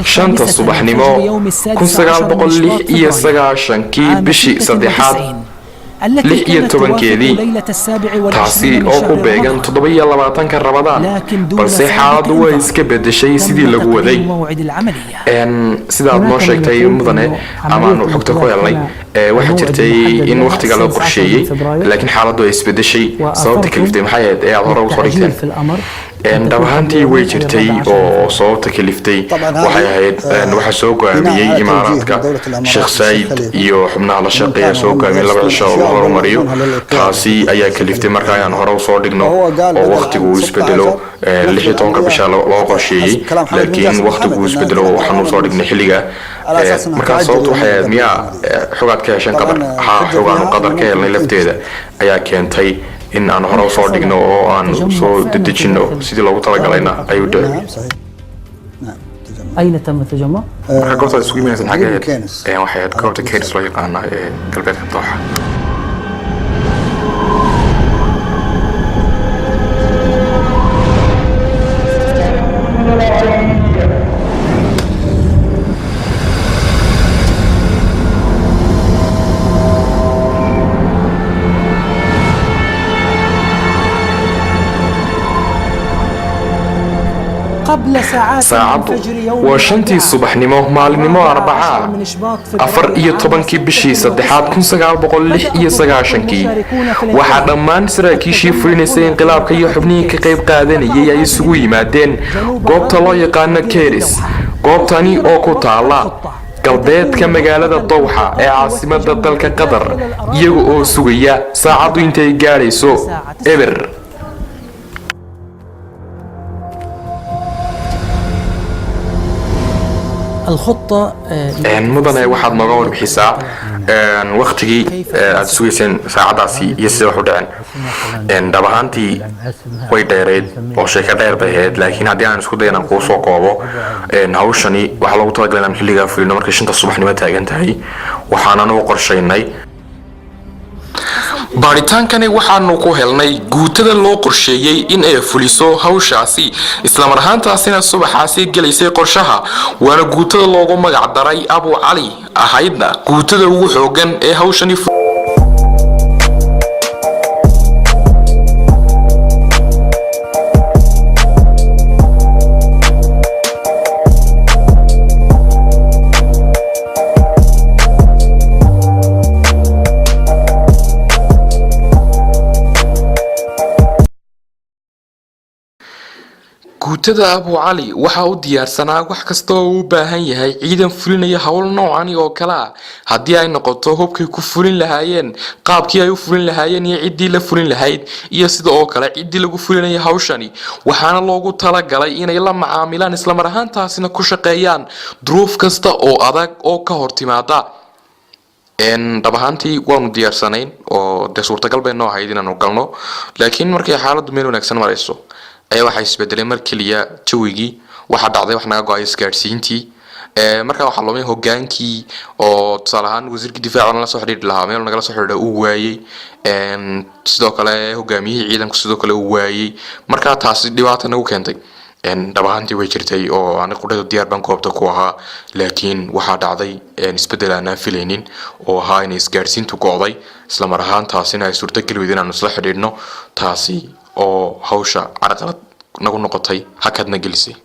5ta subaxnimo 1996kii bishii saddexaad 16keedii, taasi oo ku beegan 27ka Rabadaan, balse xaaladdu way iska bedeshay sidii lagu waday. Sidaad noo sheegtay, mudane, amaanu xogta ku helnay, waxaa jirtay in wakhtiga loo qorsheeyey, laakiin xaaladdu ay isbedeshay. Sababta kaliftay maxay ahayd ee aad hore usoo dhigteen? Dhab ahaantii way jirtay, oo sababta kaliftay waxay ahayd waxaa soo go'aamiyey Imaaraadka, Sheekh Saayid iyo xubnaha la shaqeeya soo go'aamiyey 2 cisho oo la horumariyo. Taasi ayaa kaliftay marka inaan hore usoo dhigno oo wakhtigu uu isbedelo. 16ka bisha loo qorsheeyey, laakiin wakhtigu uu isbedelo, waxaan usoo dhignay xilliga. Markaa sababtu waxay ahayd miyaa xogaad ka hesheen Qatar? Haa, xogaanu Qatar ka helnay lafteeda ayaa keentay in aan hore usoo dhigno oo aan soo dedejino. Sidii loogu talagalayna ayuu dhici. أين تم التجمع؟ Marka goobtaad isugu imanaysan xagee ahayd? Waxay ahayd goobta Keris loo yaqaana ee galbeedka Dooxa. Saacaddu waa 5tii subaxnimo maalinimo Arbacaa, 14kii bishii saddexaad 1996kii. Waxaa dhammaan saraakiishii fulinaysay inqilaabka iyo xubnihii ka qayb qaadanayay ay isugu yimaadeen goobta loo yaqaano Keris, goobtani oo ku taala galbeedka magaalada Dowxa ee caasimada dalka Qatar, iyaga oo sugaya saacaddu intay gaadhayso eber. Mudane, waxaad nooga warbixisaa waktigii aad sugayseen saacadaasi iyo sida wax u dhaceen. Dhab ahaantii way dheereyd oo sheeko dheer bay ahayd, laakiin haddii aan isku day inaan kuu soo koobo, hawshani waxaa loogu talagalay inaan xilligaa fulino markay 5ta subaxnimo taagan tahay. Waxaanan u qorshaynay Baadhitaankani waxaanu ku helnay guutada loo qorsheeyey in ay fuliso hawshaasi, islamar ahaantaasina subaxaasi gelaysay qorshaha, waana guutada loogu magac daray Abu Cali, ahaydna guutada ugu xoogan ee hawshani. Guutada Abu Cali waxaa u diyaarsanaa wax kasta oo uu u baahan yahay ciidan fulinaya howl noocani oo kale ah, haddii ay noqoto hubkay ku fulin lahaayeen, qaabkii ay u fulin lahaayeen iyo ciddii la fulin lahayd, iyo sida oo kale ciddii lagu fulinaya hawshani. Waxaana loogu talagalay inay la macaamilaan, islamar ahaantaasina ku shaqeeyaan duruuf kasta oo adag oo ka hor timaada. Dhab ahaantii waanu diyaarsanayn oo dee suurtagal bay noo ahayd inaanu galno, laakiin markay xaaladdu meel wanaagsan marayso ayaa waxaa isbedelay mar keliya jawigii. Waxaa dhacday wax naga go-ay isgaadhsiintii. Markaa waxaa lumay hogaankii, oo tusaale ahaan wasiirkii difaaca nala soo xidhiidhi lahaa meel nagala soo xidhiidha uu waayey, sidoo kale hogaamiyihii ciidanku sidoo kale uu waayey. Markaa taasi dhibaata nagu keentay. Dhab ahaantii way jirtay oo ani qudhada diyaar baan goobta ku ahaa, laakiin waxaa dhacday isbeddel aanaan filaynin oo ahaa inay isgaadhsiintu go'day, isla mar ahaantaasina ay suurtageli weyday inaanu isla xidhiidhno, taasi oo hawsha carqalad nagu noqotay, hakadna gelisay.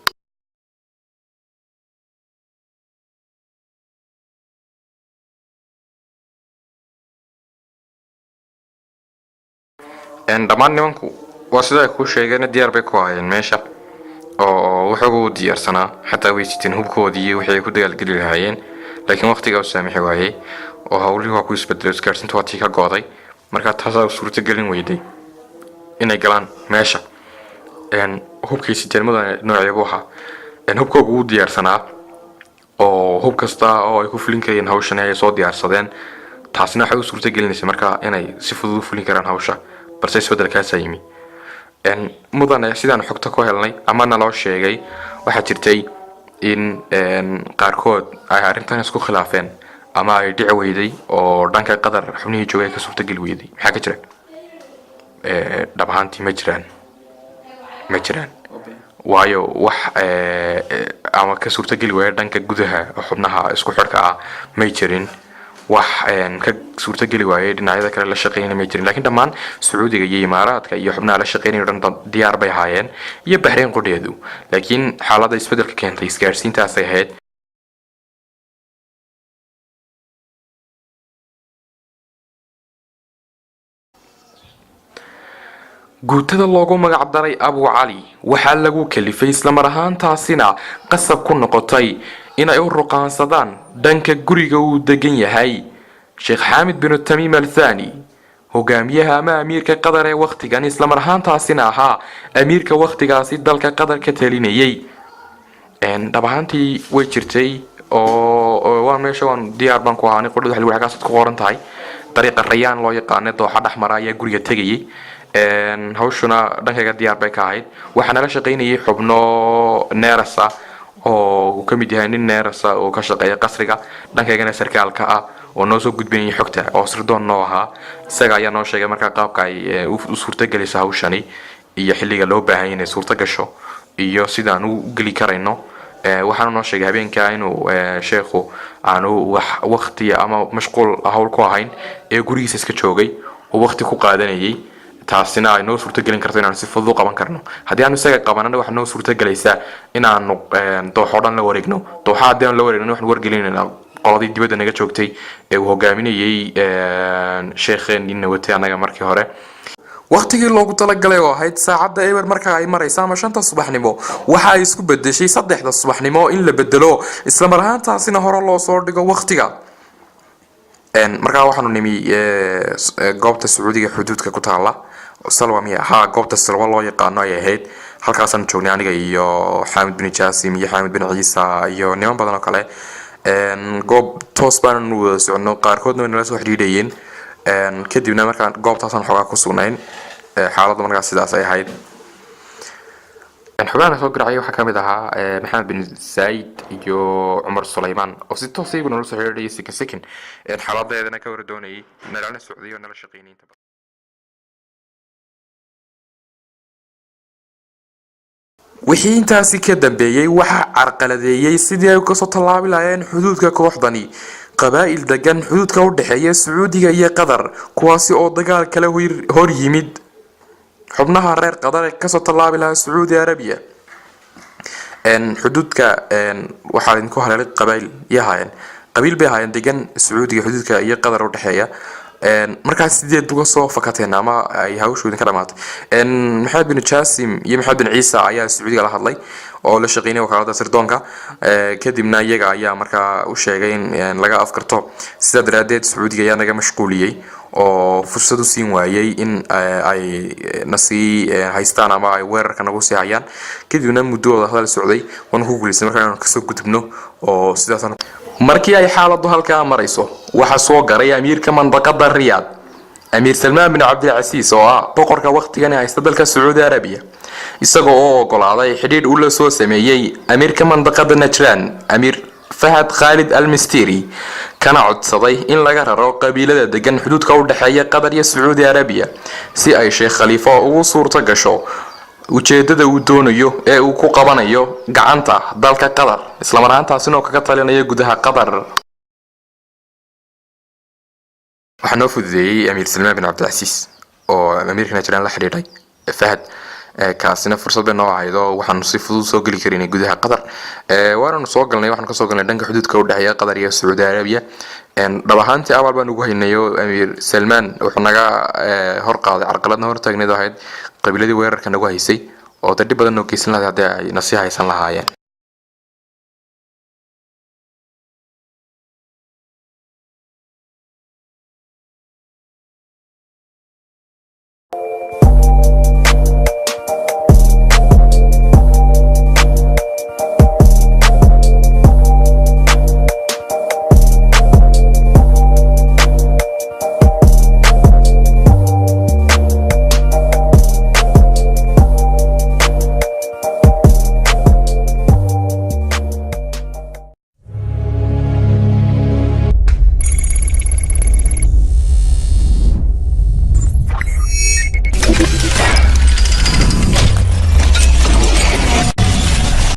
Dhammaan nimanku waa sida ay kuu sheegeen, diyaar bay ku ahaayeen meesha oo waxooga u diyaarsanaa, xataa way siteen hubkoodii iyo wixii ay ku dagaalgeli lahaayeen, laakiin waqtigaa u saamixi waayey oo hawlihii waa ku isbedelay, isgaarsiintu waa tii ka go'day. Marka taasaa u suurtagelin weyday inay galaan meesha. Hubkay siteen, mudane, noocee buu ahaa? Hubkooga wuu diyaarsanaa oo hub kasta oo ay ku fulin karayeen hawshan ay soo diyaarsadeen. Taasina waxay u suurtagelinaysa markaa inay si fudud u fulin karaan hawsha, balse isbedelkaasaa yimi. Mudane, sidaan xogta ku helnay ama naloo sheegay, waxaa jirtay in qaarkood ay arrintan isku khilaafeen ama ay dhici weyday oo dhanka Qatar xubnihii joogay ay ka suurtageli weyday. Maxaa ka jira? Dhab ahaantii ma jiraan, ma jiraan, waayo wax Ama ka suurtageli waaya dhanka gudaha xubnaha isku xidhka ah may jirin, wax ka suurtageli waayay dhinacyada kale la shaqeynaya may jirin, lakiin dhammaan Sacuudiga iyo Imaaraadka iyo xubnaha la shaqeynaya o dhan diyaar bay ahaayeen, iyo Bahreyn qudheedu, laakiin xaaladda isbedelka keentay isgaarsiintaasay ahayd. Guutada loogu magac daray Abu Cali waxaa lagu kalifay, islamar ahaantaasina qasab ku noqotay, inay u ruqaansadaan dhanka guriga uu degan yahay Sheekh Xaamid binu Tamiim Al Thani, hogaamiyaha ama amiirka Qatar ee wakhtigan, islamar ahaantaasina ahaa amiirka wakhtigaasi dalka Qatar ka talinayay. Dhab ahaantii way jirtay oo waan meesha waan diyaar baan ku ahaa. Qudhada waxa lagu xagaasaad ku qoran tahay dariiqa Rayaan loo yaqaano dooxa dhexmara ayaa guriga tegayay. Hawshuna dhankayga diyaar bay ka ahayd. Waxaa nala shaqaynayay xubno neeras ah oo uu ka mid yahay nin neerasa oo ka shaqeeya qasriga, dhankaygana sarkaalka ah, oo noo soo gudbinayay xogta oo sirdoon noo ahaa. Isaga ayaa noo sheegay markaa qaabka ay u suurtagelayso hawshani iyo xilliga loo baahan inay suurta gasho iyo sidaan u geli karayno. Waxaana noo sheegay habeenka inuu sheekhu aanu wax waqti ama mashquul hawl ku ahayn ee gurigiisa iska joogay oo waqti ku qaadanayay, taasina ay noo suurtagelin karto inaanu si fudud u qaban karno. Haddii aanu isaga qabanana, waxaa noo suurtagelaysaa inaanu dooxo dhan la wareegno. Dooxa haddii aanu la wareegno, waxaan wargelinayna qoladii dibadda naga joogtay ee uu hogaaminayay sheekheen ina watay annaga markii hore. Waqtigii loogu talagalay oo ahayd saacadda 0 marka ay maraysa ama 5ta subaxnimo, waxa ay isku bedeshay 3da subaxnimo in la bedelo, islamar ahaantaasina hore loo soo dhigo waqtiga. Markaa waxaanu nimi goobta Sacuudiga xuduudka ku taala, Salwa miya haa, goobta Salwa loo yaqaano ay ahayd. Halkaasaan joognay aniga iyo Xaamid bin Jaasim iyo Xaamid bin Ciisa iyo niman badan oo kale. Goob toos baananu wada socono, qaarkoodna way nala soo xidhiidhayeen. Kadibna markaan goobtaasaan xoogaa ku sugnayn, xaaladda markaas sidaas ay ahayd. Xubnaha soo garacay waxaa kamid ahaa Maxamed bin Zaid iyo Cumar Sulaymaan oo si toos iyagu nala soo xidhiidhayay, second second xaaladeedana ka war doonayay, nalala socday oo nala shaqeynay inta badan. Wixii intaasi ka dambeeyey waxaa carqaladeeyey sidii ay kasoo tallaabi lahaayeen xuduudka kooxdani qabaa'il degan xuduudka u dhexeeya Sacuudiga iyo Qatar, kuwaasi oo dagaal kala hor yimid xubnaha reer Qatar ee kasoo tallaabi lahaa Sacuudi Arabiya. Xuduudka waxaa idinku haleelay qabaa'il iyo ahaayeen, qabiil bay ahaayeen degan Sacuudiga xuduudka iyo Qatar u dhexeeya. Markaas sideed uga soo fakateen ama ay hawshu idinka dhamaatay? Maxamed bin Jasim iyo Maxamed bin Ciisa ayaa Sacuudiga la hadlay oo la shaqeynay wakaalada sirdoonka. Kadibna iyaga ayaa markaa u sheegay in laga afkarto. Sidaa daraadeed Sacuudiga ayaa naga mashquuliyey oo fursad u siin waayey in ay nasii haystaan ama ay weerarka nagu sii hayaan. Kadibna muddo wada hadal socday waan ku guuleystay markaa inaan kasoo gudubno oo sidaasaan. Markii ay xaaladu halkaa marayso, waxaa soo garay amiirka mandaqada Riyaad, Amiir Salmaan bin Cabdilcasiis, oo ah boqorka wakhtigani haysta dalka Sacuudi Arabiya, isagoo oo ogolaaday xidhiidh uu la soo sameeyey amiirka mandaqada Najraan, Amiir Fahad Khaalid Al Mistiri, kana codsaday in laga raro qabiilada degan xuduudka u dhexeeya Qatar iyo Sacuudi Arabiya, si ay Sheekh Khaliifo ugu suurto gasho ujeedada uu doonayo ee uu ku qabanayo gacanta dalka Qatar, islamar ahaantaasina oo kaga talinayo gudaha Qatar. Waxaa noo fududeeyey Amiir Salmaan bin Cabdilcasiis oo amiirka Najraan la xidhiidhay Fahad. Kaasina fursad bay noo ahayd oo waxaanu si fudud soo geli karinay gudaha Qatar. Waananu soo galnay, waxaanu kasoo galnay dhanka xuduudka u dhexeeya Qatar iyo Sacuudi Arabiya. Dhab ahaantii abaal baan ugu haynay oo Amiir Salmaan wuxuu naga hor qaaday carqaladna hortaagneed oo ahayd qabiiladii weerarka nagu haysay oo dee dhib badan noo geysan lahayd haddii ay nasii haysan lahaayeen.